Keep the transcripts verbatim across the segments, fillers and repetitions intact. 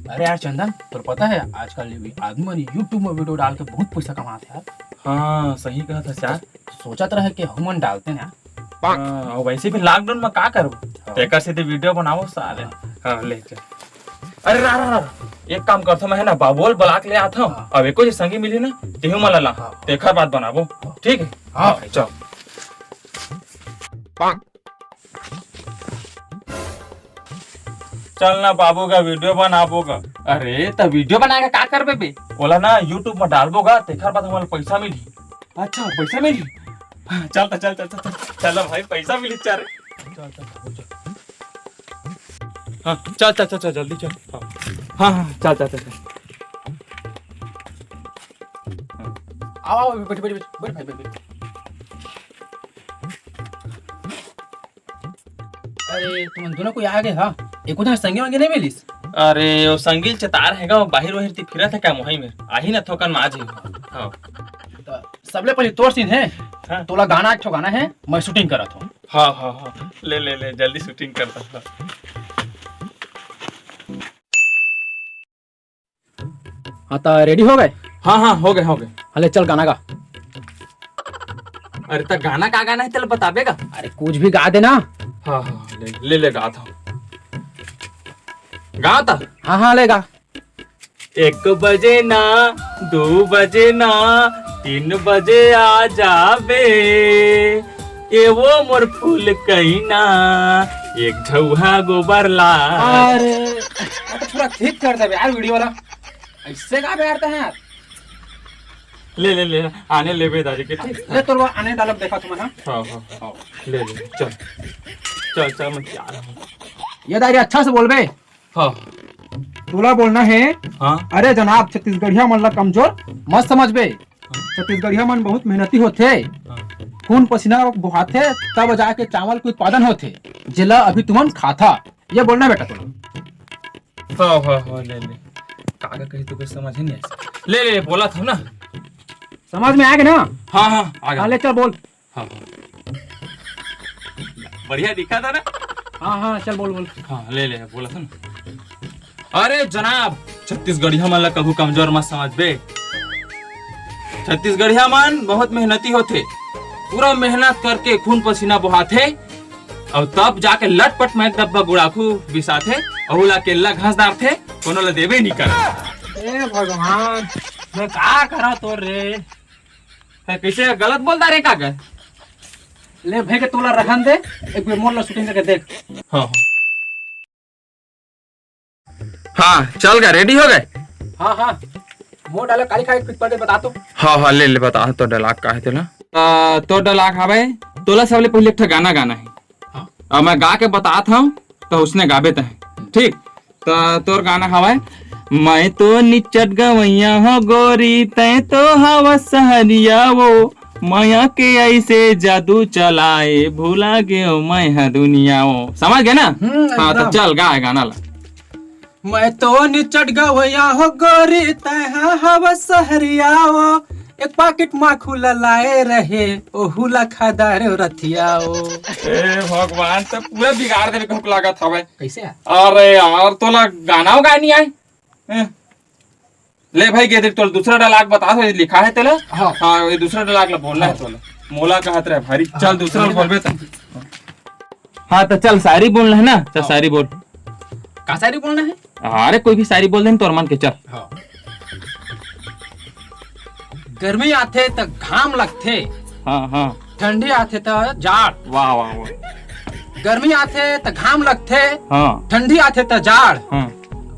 अरे यार चंदन, तोर पता है आजकल ये आदमी मन YouTube में वीडियो डाल के बहुत पैसा कमात हे यार। हाँ, सही कहा था यार। सोचत रहे कि हमन डालते ना। हाँ, और वैसे भी लॉकडाउन में का करबो? हाँ। तेकर से तो वीडियो बनाओ साले। हाँ। हाँ, ले चल। अरे रा, रा, रा, एक काम करथो, मैं है ना बाबू ल बलाक ले आथो। हाँ। अब एको जे संगी मिली ना, तेहू मन ला ला। हाँ। तेखर बाद बनाबो। ठीक है? हाँ। हाँ, चल। चल ना बाबू का वीडियो बनाबो गा। अरे, त वीडियो बना के का करबे बे? ओला ना YouTube में डालबो गा, तेखर बाद हमन ला पैसा मिलही। अच्छा, पैसा मिलही? हाँ, चल त, चल, चल, चल, चल, चल ना भाई, पैसा मिलही, चल। चल, चल, चल, चल। हाँ, चल, चल, चल, चल, जल्दी चल। हाँ, हाँ, हाँ, चल, चल, चल, चल। आओ, आओ, बैठ, बैठ, बैठ, बैठ भाई, बैठ, बैठ। अरे, तुमन दोनों कोई आ गए, हाँ? एको झन संगी वंगी नहीं मिलिस? अरे, वो संगी ल चेताय रहेंव गा, वो बाहिर वाहिर ती फिरत हे का मोहई में? आही ना थोकन माजी। हाँ। त सबले पहले तोर सीन है। हाँ। तोला गाना, एक ठो गाना है, मैं शूटिंग करत हूँ। हाँ, हाँ, हाँ। ले, ले, ले, जल्दी शूटिंग करता हूँ। हाँ, त रेडी हो गए? हाँ, हाँ, हो गए, हो गए। हाँ, ले चल गाना गा। अरे, त गाना का गाना है, तेला बताबे गा? अरे, कुछ भी गा देना। हाँ, हाँ, ले, ले, ले, गात हूँ। गाँव त? हाँ, हाँ, ले गा। एक बजे ना, दू बजे ना, तीन बजे आ जाबे। ए वो मोर फूल कहीना, एक झउहा गोबर ला। अरे, वो तो पूरा ठीक कर देबे यार वीडियो वाला। ऐसे गाबे यार तैं यार। ले, ले, ले, आने लेबे दारी के, ठीक? ले तोर वो आने डालब देखा तुमन, हाँ? हाँ, हाँ, हाँ। ले, ले, चल। चल, चल, मैं तैयार हूँ। ये दारी अच्छा से बोलबे। हाँ। तोला बोलना है। हाँ। अरे जनाब, छत्तीसगढ़िया मन ला कमजोर मत समझबे। हाँ। छत्तीसगढ़िया मन बहुत मेहनती होथे। हाँ। खून पसीना बोहाथे, तब जाके चावल के उत्पादन होथे, जेला अभी तुमन खाता। ये बोलना बेटा तोला। हाँ, हाँ, हाँ, ले, ले। का, का कही तो कुछ समझ ही नहीं आया। ले, ले, बोला था ना। समझ में आ गया ना? हाँ, हाँ, आ गया। हाँ, ले चल बोल। हाँ, हाँ। बढ़िया दिखा था ना? हाँ, हाँ, चल बोल, बोल। हाँ, ले, ले, बोला था ना। अरे जनाब, छत्तीसगढ़िया मन ला कभू कमजोर मत समझबे। छत्तीसगढ़िया मन बहुत मेहनती होथे, पूरा मेहनत करके खून पसीना बहाथे, अउ तब जाके लटपट में एक डब्बा गुड़ाखू बिसाथे, अउ ओला केला घास डारथे, कोनो ला देबे नहीं करे। ए भगवान, मैं का करा तोर रे? है, कैसे गलत बोलता रे काका? ले भाई के तोला रहन दे, एक बेर मोर ला शूटिंग करके देख। हाँ, हाँ। हाँ, चल गा, रेडी हो गए? हाँ, हाँ। मोर डायलॉग काली खाए कुछ पहले बता तो। हाँ, हाँ, ले, ले, बता, तो डायलॉग का है तेला? आ, तो डायलॉग हवे, तोला सबले पहले एक ठो गाना गाना है। हाँ। अब मैं गा के बतात हूँ, तो उसने गाबे तहे। ठीक? त तोर गाना हवय, मैं तो निचट गवैया हो गोरी, तैं तो हवस सहरिया वो, मया के ऐसे जादू चलाए, भुला गयो मैं ह दुनिया वो। समझ गए ना? हम्म, हाँ, तो एकदम। चल, गा गाना ला। मैं तो निचट गवैया हो गोरी, तैं ह हवस सहरिया वो, एक पाकिट माखू ल लाए रहे, ओहू ला खा डारेंव रतिया वो। ए भगवान, त पूरा बिगाड़ देबे कहूँ लागत हवय। कैसे यार? अरे यार, तोला गाना गाए नहीं आए? हैं? ले भाई, ये देख, तोला दूसरा डायलॉग बता, ये लिखा है तेला। हाँ। हाँ, ये दूसरा डायलॉग ला बोलना है हाँ। तोला। मोला कहत रहे भारी, हाँ, चल दूसरा ला बोलबे। बोलबे त। हाँ, तो चल, शायरी बोलना है ना? चल, हाँ। शायरी बोल। का शायरी बोलना है? अरे, कोई भी शायरी बोल दे, तोर मन के, चल। हाँ। गर्मी आथे त घाम लगथे। हाँ, हाँ। ठंडी आथे त जाड़। वाह, वाह, वाह। गर्मी आथे त घाम लगथे। हाँ। ठंडी आथे त जाड़। हाँ।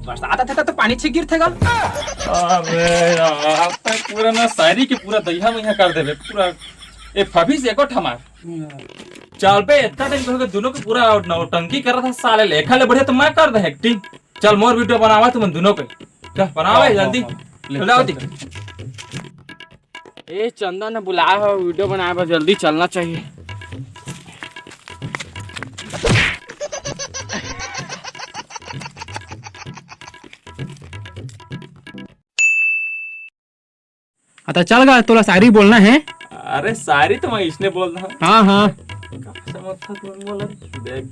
बरसात आथे त, त पानी छिगिरथे गा। अरे यार, त पूरा ना शायरी के पूरा दहिया मइया कर देबे, पूरा। ए, फबीस एको ठमार। चल बे, इतना दिन हो गए दोनों के पूरा नौटंकी कर रहा था साले, लेखा ले बढ़िया तो मैं कर दे एक्टिंग। चल मोर वीडियो बनावा तुमन दोनों के। चल बनावा हाँ, जल्दी। हाँ, हाँ। ले, चल जाओ चल, दी। चल। ए चंदन ने बुलाया हो वीडियो बनाए बर, जल्दी चलना चाहिए। हाँ, त चल गा, तोला शायरी बोलना है। अरे, शायरी तो मैं इसने बोल रहा। हाँ, हाँ। कहाँ से मत था तुम बोला? देख।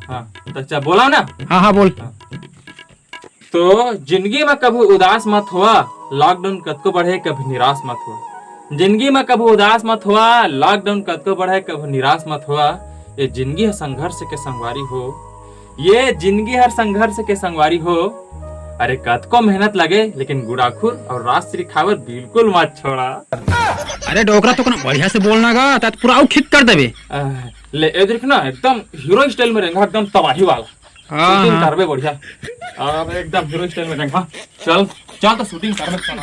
हाँ, तो अच्छा, बोला ना? हाँ, हाँ, बोल। हाँ। तो जिंदगी म कभू उदास मत होवा, lockdown कतको बढ़े कभू निराश मत होवा। जिंदगी म कभू उदास मत होवा, lockdown कतको बढ़े कभू निराश मत होवा। ये जिंदगी ह संघर्ष के संगवारी हो, ये जिंदगी हर संघर्ष के संगवारी हो। अरे कतको मेहनत लगे लेकिन गुड़ाखुर अउ राजश्री खाए बर बिल्कुल मत छोड़ा। अरे डोकरा, तो कना बढ़िया से बोलना गा, ता पूरा अउ खिक कर देबे। आ, ले ए देख ना, एकदम हीरो स्टाइल में रेंगा, एकदम तबाही वाला। हाँ, शूटिंग हाँ। करबे बढ़िया। अब एकदम हीरो स्टाइल में रेंगा। चल, चल तो शूटिंग करबे, चल।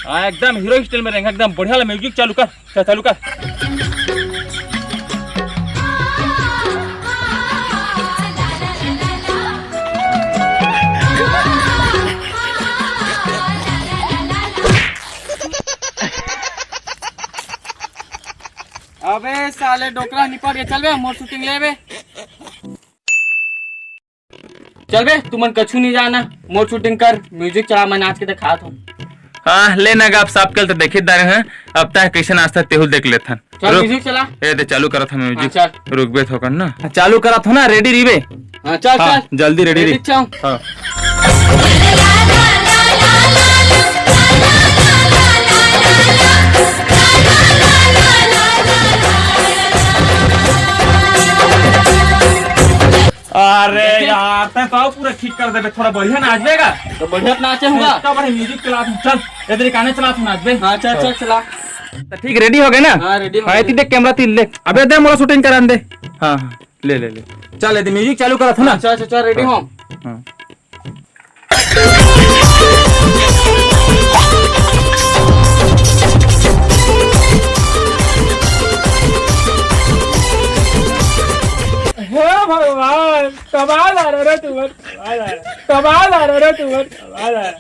हाँ, एकदम हीरो स्टाइल में रेंगा, एकदम बढ़िया ला म्यूजिक चालू कर। चल, चालू कर। अबे साले डोकरा निपट के चल बे, मोर शूटिंग ले बे। चल बे, तुमन कछु नहीं जाना, मोर शूटिंग कर, म्यूजिक चला, मैं नाच के दिखात हूँ। हाँ, ले ना गा, अब सब कल तो देखित डारे हैं, अब तय कैसे नाचता तेहू देख लेथन। चल, रुक। म्यूजिक चला। ए दे, चालू करत हूँ म्यूजिक। हाँ, चल। रुकबे थोकन ना। हाँ, चालू करत हूँ ना, रेडी रहिबे। हाँ, चल, हाँ, चल। जल्दी रेडी रही। रेडी चाहूँ। हाँ। अरे यार, तै तो पूरा ठीक कर देबे, थोड़ा बढ़िया नाचबे गा। तो बढ़िया नाचे हूँ गा। इतना बढ़िया म्यूजिक चला तू, चल, इधर गाने चला तू, नाचबे। हाँ, चल, चल, चला। तो ठीक, रेडी हो गए ना? हाँ, रेडी हो हाँ, गए। इतनी देख कैमरा तीन देख। अबे दे, मोला शूटिंग करान दे। हाँ, हाँ, ले, ले, ले। चल, यदि म्यूजिक चालू करत हो ना। हाँ, चल, चल, चल, रेडी हो। हाँ। हे भगवान, कमाल आ रहा रे तुमन, कमाल आ रहा, कमाल आ रहा रे तुमन, कमाल आ रहा।